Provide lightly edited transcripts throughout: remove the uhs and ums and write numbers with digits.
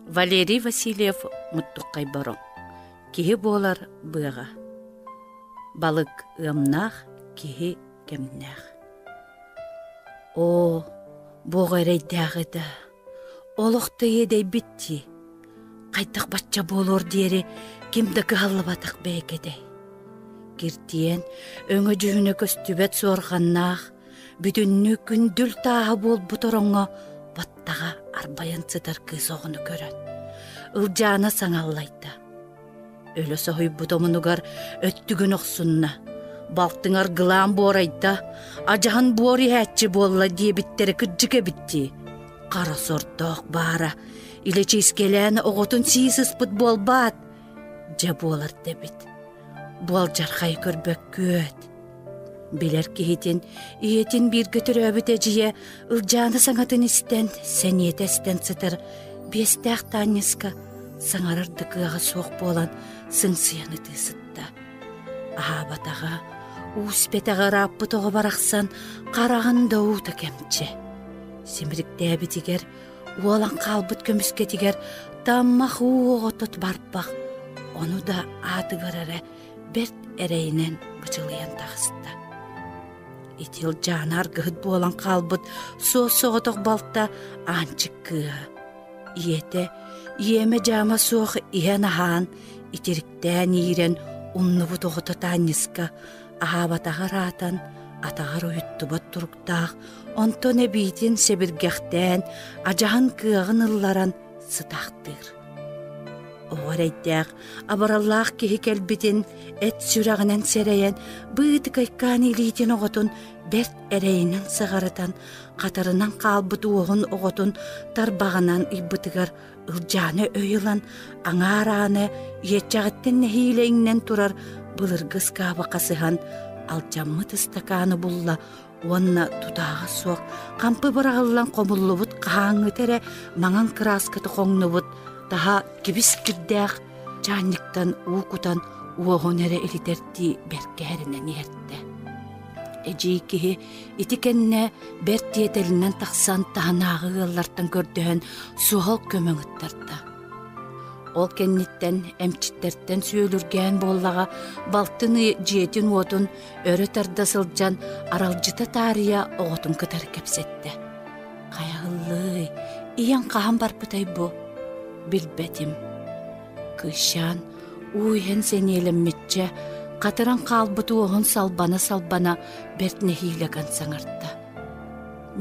Валерий Васильев Муттуккай Бороҥ Киһи буолар быаҕа Балык ыамнаах, киһи кэмнээх Оо, буоҕа эрэйдээх этэ, олох да иэдэйбит дии. Хайдах бачча буолуор диэри ким да кыһаллыбатах бэйэкэтэй. Киртийэн, өҥө-дьүһүнэ көстүбэт суорҕаннаах, бүтүннүү күндүл тааһа буолбут ороҥҥо баттаҕа арбайан сытар кыыс оҕону көрөн, Ылдьаана саҥа аллайда. Өлө соһуйбут омунугар өттүгүн охсунна. Балтыҥ аргылаан буорайда, адьаһын буор иһээччи буолла диэбиттэрэ кырдьык эбит дии. Хара сордоох баара, илэчиискэлээн оҕотун сии сыспыт буолбаат, дьэ буолар да эбит. Буолдьархайы көрбөккүөт. Билэр киһитин, ийэтин бииргэ төрөөбүт эдьийэ Ылдьаана саҥатын истэн, сэниэтэ эстэн сытар биэстээх Таанньыска саҥарар да кыаҕа суох буолан сыҥсыйан ытыы сытта. Аһаабатаҕа, ууспэтэҕэ ырааппыт оҕо барахсан хараҕын да уута кэмчи. Симириктээбитигэр, уолан хаалбыт көмүскэтигэр таммах уу оҕото барбах, ону да аатыгар эрэ бэрт эрэйинэн бычылыйан таҕыста. Ити Ылдьаана аргыһыт буолан хаалбыт суос-соҕотох балта Аанчык кыыһа. Ийэтэ иэмэ-дьаама суох иһэн-аһаан, итириктээн иирэн умнубут оҕото Таанньыска аһаабатаҕа ыраатан, атаҕар уйуттубат туруктаах, онтон эбиитин сэбиргэхтээн, адьаһын кыаҕын ылларан сытаахтыыр. Оҕо эрэйдээх, абыраллаах киһи кэлбитин эт сүрэҕинэн сэрэйэн, быытыкайкаан илиитин оҕотун бэрт эрэйинэн сыҕарытан, хатарынан хаалбыт уоһун оҕотун тарбаҕынан ыйбытыгар Ылдьаана өй ылан, аҥаар ааны иэччэҕиттэн нэһиилэ иҥнэн турар былыргы ыскааба хасыһан, алдьаммыт ыстакааны булла уонна тутааҕа суох хампы быраҕыллан хомуллубут хаһааҥҥыта эрэ маҥан кырааската хоҥнубут таһа кибис-кирдээх чаанньыктан уу кутан уоһун эрэ илитэрдии бэркэһэринэн иһэртэ. Эдьиий киһи ити кэннэ бэрт тиэтэлинэн тахсан таһынааҕы ыаллартан көрдөһөн суһал көмө ыҥыттарда. Ол кэнниттэн эмчиттэртэн сүөлүргээн буоллаҕа балтын дьиэтин-уотун өрө тарда сылдьан аралдьыта таарыйа оҕотун кытары кэпсэттэ. Хайаһыллыый, ийэҥ хаһан барбытай бу? Билбэтим. Кыысчаан уу иһэн сэниэлэммиччэ, хатыран хаалбыт уоһун салбана-салбана бэрт нэһиилэ ган саҥарта.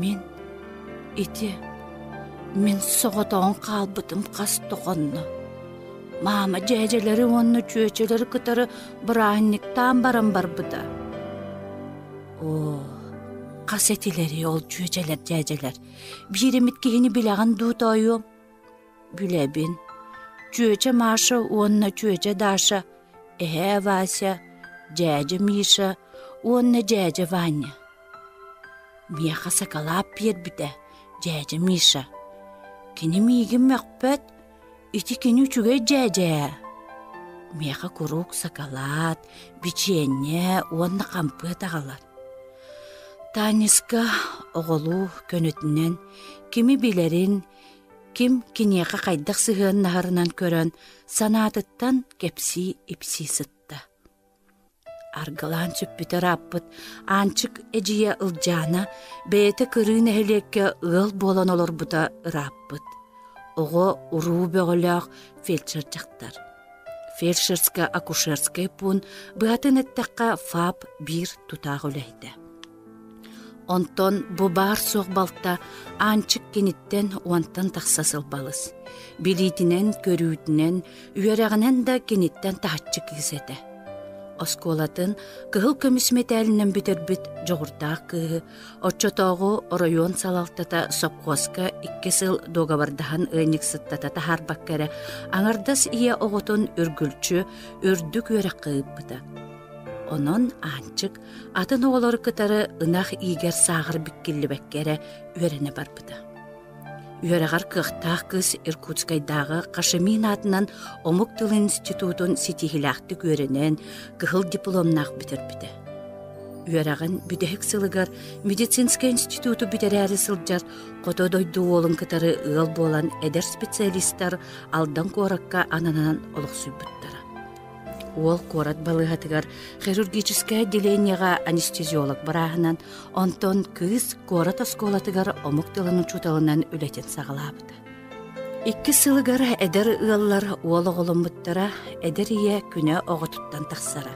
Мин ити мин соҕотоҕун хаалбытым хас да хонно. Маама дьээдьэлэри уонна чүөчэлэри кытары бырааһынньыктаан баран барбыта. Оо, хас этилэрий ол чүөчэлэр дьээдьэлэр? Биир эмит киһини билэҕин дуу тоойуом? Билэбин. Чүөчэ Маша уонна чүөчэ Даша, эһээ Вася, дьээдьэ Миша уонна дьээдьэ Ваня. Миэхэ сакалаап биэрбитэ, дьээдьэ Миша. Кини миигин мөхпөт, ити кини үчүгэй дьээдьэ ээ. Миэхэ куруук сакалаат, бичиэнньэ уонна хампыат аҕалар. Таанньыска оҕолуу көнөтүнэн кими билэрин, ким киниэхэ хайдах сыһыаннаһарынан көрөн санаатыттан кэпсии-ипсии сытта. Аргылаан сүппүтэ ырааппыт Аанчык эдьиийэ Ылдьаана бэйэтэ кырыы нэһилиэккэ ыал буолан олорбута ырааппыт. Оҕо уруу бөҕөлөөх фельдшер дьахтар. Фельдшерско-акушерскай пуун быһатын эттэххэ ФАП биир тутаах үлэһитэ. Онтон бу баар-суох балта Аанчык киниттэн уонтан тахса сыл балыс. Билиитинэн, көрүүтүнэн, үөрэҕинэн да киниттэн таһыччы кыыс этэ. Оскуолатын кыһыл көмүс мэтээлинэн бүтэрбит дьоҕурдаах кыыһы оччотооҕу оройуон салалтата сопхуоска икки сыл дуогабардаһан ыанньыксыттата таһаарбакка эрэ аҥардас ийэ оҕотун үргүлчү үрдүк үөрэххэ ыыппыта. Онон Аанчык атын оҕолору кытары ынах иигэр сааҕар бүккиллибэккэ эрэ үөрэнэ барбыта. Үөрэҕэр кыахтаах кыыс Иркутскайдааҕы Хашимин аатынан омук тылын институтун ситиһиилээхтик үөрэнэн, кыһыл дипломнаах бүтэрбитэ. Үөрэҕин бүтэһик сылыгар медицинскэй институту бүтэрээри сылдьар хоту дойду уолун кытары ыал буолан эдэр специалистар Алдан куоракка ананан олохсуйбуттара. Уол куорат балыыһатыгар хирургическай отделениеҕа анестезиолог бырааһынан, онтон кыыс куорат оскуолатыгар омук тылын учууталынан үлэтин саҕалаабыта. Иккис сылыгар эдэр ыаллар уол оҕоломмуттара, эдэр ийэ күнэ оҕотуттан тахсара.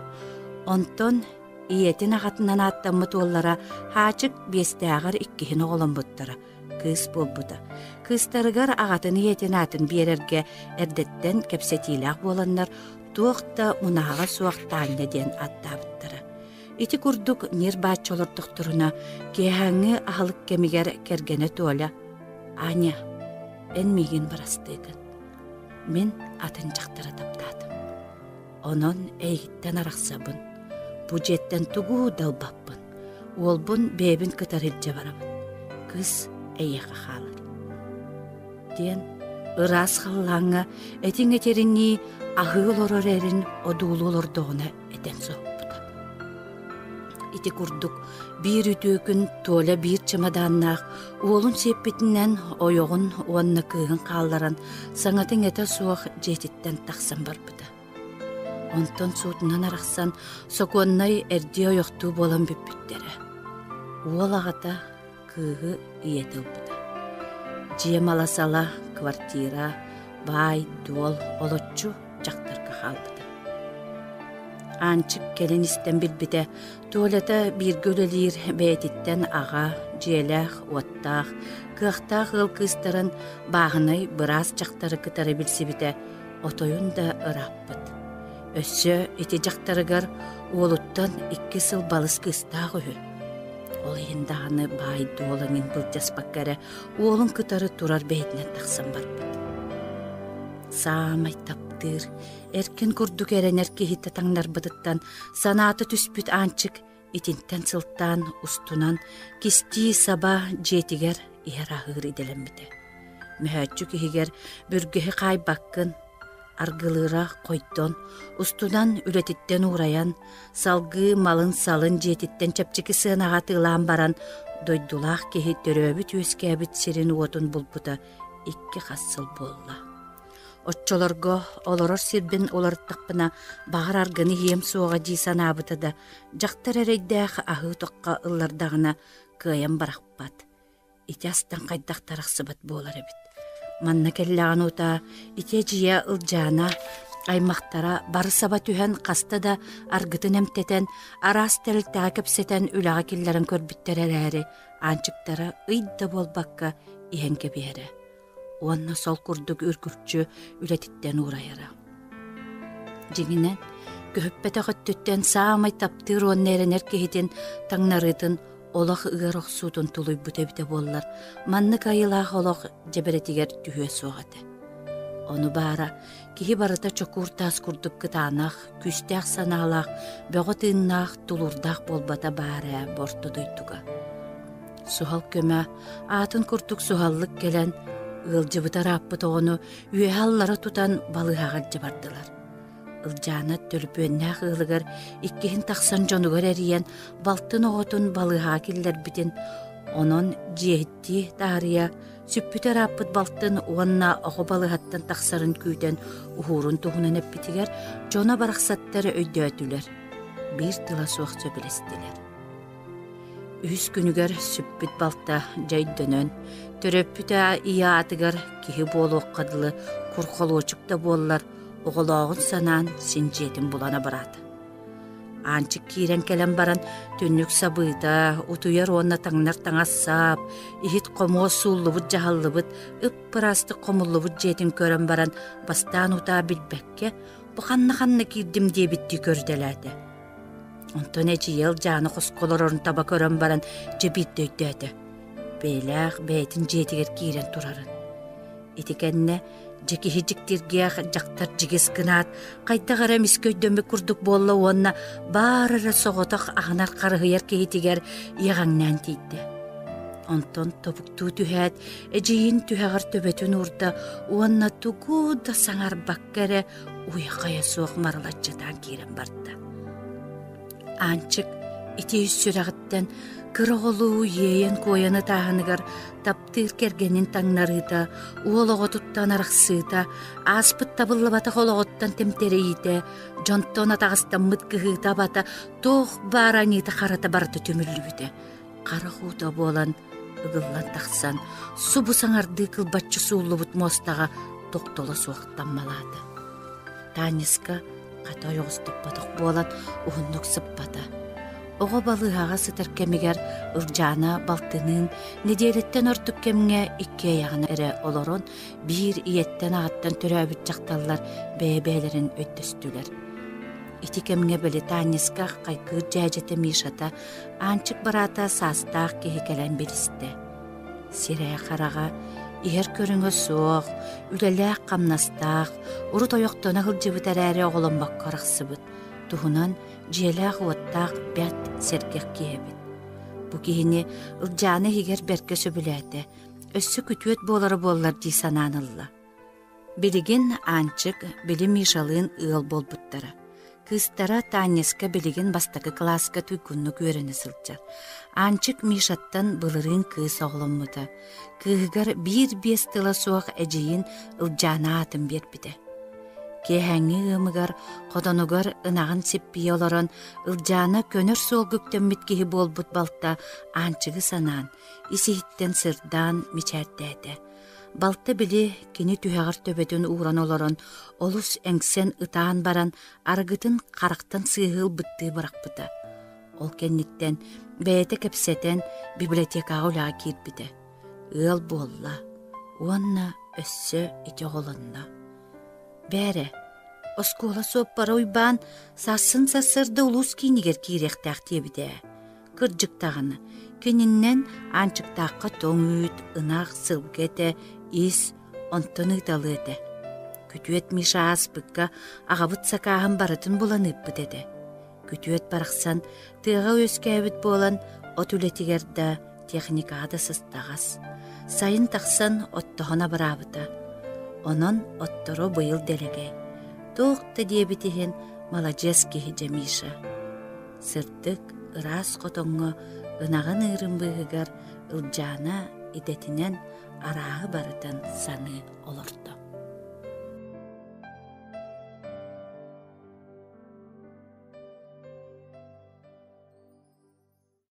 Онтон ийэтин аҕатынан ааттаммыт уоллара Хаачык биэстээҕэр иккиһин оҕоломмуттара, кыыс буолбута. Кыыстарыгар аҕатын ийэтин аатын биэрэргэ эрдэттэн кэпсэтиилээх буоланнар, туох да мунааҕа суох Таанньа диэн ааттаабыттара. Ити курдук ньир-бааччы олордохторуна, киэһээҥҥи аһылык кэмигэр кэргэнэ Толя «Аня, эн миигин барастыыгын. Мин атын дьахтары таптаатым. Онон эйигиттэн арахсабын. Бу дьиэттэн тугу да ылбаппын. Уолбун бэйэбин кытары илдьэ барабын. Кыыс эйиэхэ хаалар» диэн ыраас халлааҥҥа этиҥ этэринии аһыы олорор эрин одуулуу олордоҕуна этэн соһуппута. Ити курдук биир үтүө күн Толя биир чымадааннаах уолун сиэппитинэн ойоҕун уонна кыыһын хаалларан саҥата-иҥэтэ суох дьиэтиттэн тахсан барбыта. Онтон суутунан арахсан сокуоннай эрдии ойохтуу буолан бүппүттэрэ. Уол аҕата кыыһы ийэтэ ылбыта. Дьиэ мала-сала, квартира, баай-дуол олоччу дьахтарга хаалбыта. Аанчык кэлин истэн билбитэ, Толята бииргэ үлэлиир бэйэтиттэн аҕа, дьиэлээх, уоттаах, кыахтаах ыал кыыстарын бааһынай быраас дьахтары кытары билсибитэ отойун да ырааппыт. Өссө ити дьахтарыгар уолуттан икки сыл балыс кыыстаах үһү. Ол иһин даҕаны баай-дуол эҥин былдьаспакка эрэ уолун кытары турар бэйэтинэн тахсан барбыт. Саамай таптыыр, эркин курдук эрэнэр киһитэ таҥнарбытыттан санаата түспүт Аанчык итинтэн сылтаан устунан кистии саба дьиэтигэр иһэр-аһыыр идэлэммитэ. Мөһөөччүк иһигэр бүргэһи хаайбаккын, аргылыыра хойдон, устунан үлэтиттэн уурайан, салгыы малын-салын дьиэтиттэн чэпчэки сыанаҕа атыылаан баран, дойдулаах киһи төрөөбүт-үөскээбит сирин-уотун булбута икки хас сыл буолла. Оччолорго олорор сирбин уларыттахпына, баҕар аргыны иһиэм суоҕа дии санаабыта да, дьахтар эрэйдээх аһыы утахха ыллардаҕына кыайан барахпат. Ити астан хайдах тарахсыбат буолар эбит. Манна кэллэҕин утаа ити эдьиийэ Ылдьаана аймахтара бары саба түһэн хаста да аргытын эмтэтэн, араас тэрилтэҕэ кэпсэтэн үлэҕэ киллэрэн көрбүттэр эрээри, Аанчыктара ый да буолбакка иһэн кэбиһэрэ уонна сол курдук үргүлдьү үлэтиттэн уурайара. Дьиҥинэн, көһүппэтэх өттүттэн саамай таптыыр уонна эрэнэр киһитин таҥнарыытын олох ыар охсуутун тулуйбут эбитэ буоллар, маннык айылаах олох дьэбэрэтигэр түһүө суох этэ. Ону баара, киһи барыта чокуур таас курдук кытаанах, күүстээх санаалаах, бөҕө тыыннаах, тулуурдаах буолбата баар ээ бу орто дойдуга. Суһал көмө аатын курдук суһаллык кэлэн, ыалдьыбыта ырааппыт оҕону үөһэ аллара тутан балыыһаҕа илдьэ бардылар. Ылдьаана төлөпүөннээх ыалыгар иккиһин тахсан дьонугар эрийэн балтын оҕотун балыыһаҕа киллэрбитин, онон дьиэһиттии таарыйа сүппүтэ ырааппыт балтын уонна оҕо балыыһаттан тахсарын күүтэн уһуурун туһунан эппитигэр дьоно барахсаттар өйдөөтүлэр, биир тыла суох сөбүлэстилэр. Үһүс күнүгэр сүппүт балта дьэ өйдөнөн, төрөппүтэ ийэ аатыгар киһи буолуохха дылы кур холуочук да буоллар, оҕолооҕун санаан син дьиэтин булан абыраата. Аанчык киирэн кэлэн баран түннүк сабыыта, утуйар уонна таҥнар таҥас саап, иһит-хомуос сууллубут-дьаһаллыбыт, ып-ыраастык хомуллубут дьиэтин көрөн баран бастаан утаа билбэккэ, бу ханна-ханна киирдим диэбиттии көрүтэлээтэ. Онтон эдьиийэ Ылдьааны хоско олорорун таба көрөн баран дьэ биирдэ өйдөөтө. Бэйэлээх бэйэтин дьиэтигэр киирэн турарын. Ити кэннэ дьэ киһи дьиктиргээх дьахтар дьигис гынаат, хайдах эрэ эмискэ өйдөммүт курдук буолла уонна баар эрэ соҕотох аһынар харыһыйар киһитигэр иэҕэҥнээн тиийдэ. Онтон тобуктуу түһээт, эдьиийин түһэҕэр төбөтүн уурда уонна тугу да саҥарбакка эрэ уйа-хайа суох марылаччытаан киирэн барда. Аанчык. Ити ис сүрэҕиттэн кыра оҕолуу иэйэн-куойан ытааһыныгар таптыыр кэргэнин таҥнарыыта, уол оҕотуттан арахсыыта, ааспыт табыллыбатах олоҕуттан тэмтэрэйиитэ, дьонтон атаҕастаммыт кыһыыта-абата туох баар аньыыта-харата барыта түмүллүбүтэ. Харах уута буолан ыгыллан тахсан, субу саҥардыы кылбаччы сууллубут муостаҕа тохтоло суох таммалаата. Таанньыска хата ойоҕостоппотох буолан уһуннук сыппата. Оҕо балыыһаҕа сытар кэмигэр Ылдьаана балтыныын нэдиэлэттэн ордук кэмҥэ иккиэйэҕинэ эрэ олорон биир ийэттэн-аҕаттан төрөөбүт дьахталлар бэйэ-бэйэлэрин өйдөстүлэр. Ити кэмҥэ били Таанньыска хайгыыр дьээдьэтэ Мишата Аанчык быраата саастаах киһи кэлэн билистэ. Сирэйэ-хараҕа, иһэр көрүҥэ суох, үлэлээх-хамнастаах, урут ойохтоно сылдьыбыт эрээри оҕоломмокко арахсыбыт, туһунан дьиэлээх-уоттаах бэрт сэргэх киһи эбит. Бу киһини Ылдьаана иһигэр бэркэ сөбүлээтэ, өссө күтүөт буолара буоллар дии санаан ылла. Билигин Аанчык били Мишалыын ыал буолбуттара. Кыыстара Таанньыска билигин бастакы кылааска туйгуннук үөрэнэ сылдьар. Аанчык Мишаттан былырыын кыыс оҕоломмута. Кыыһыгар биир-биэс тыла суох эдьиийин Ылдьаана аатын биэрбитэ. Киэһээҥҥи ыамыгар хотонугар ынаҕын сиппийэ олорон Ылдьаана көнөр суолга үктэммит киһи буолбут балта Аанчыгы санаан, ис-иһиттэн сырдаан мичээрдээтэ. Балта били кини түһэҕэр төбөтүн ууран олорон олус эҥсэн ытаан баран арыгытын харахтан сыыһы ылбыттыы бырахпыта. Ол кэнниттэн бэйэтэ кэпсэтэн библиотекаҕа үлэҕэ киирбитэ. Ыал буолла уонна өссө ити оҕолонно. Бээрэ, оскуола суоппара Уйбаан сарсын сарсыарда улуус киинигэр киириэхтээх диэбитэ ээ. Кырдьык даҕаны, кининнэн Аанчыктаахха тоҥ үүт, ынах, сылгы этэ, ис, онтон ыыталыа этэ. Күтүөт Миша ааспыкка аҕабыт сакааһын барытын булан ыыппыт этэ. Күтүөт барахсан тыаҕа үөскээбит буолан от үлэтигэр да, техникаҕа да сыстаҕас. Сайын тахсан оттоһон абыраабыта. Онон отторо быйыл дэлэгэй. Туох да диэбит иһин маладьыас киһи дьэ Миша. Сырдык, ыраас хотоҥҥо ынаҕын ыырын быыһыгар Ылдьаана идэтинэн арааһы барытын саныы олордо.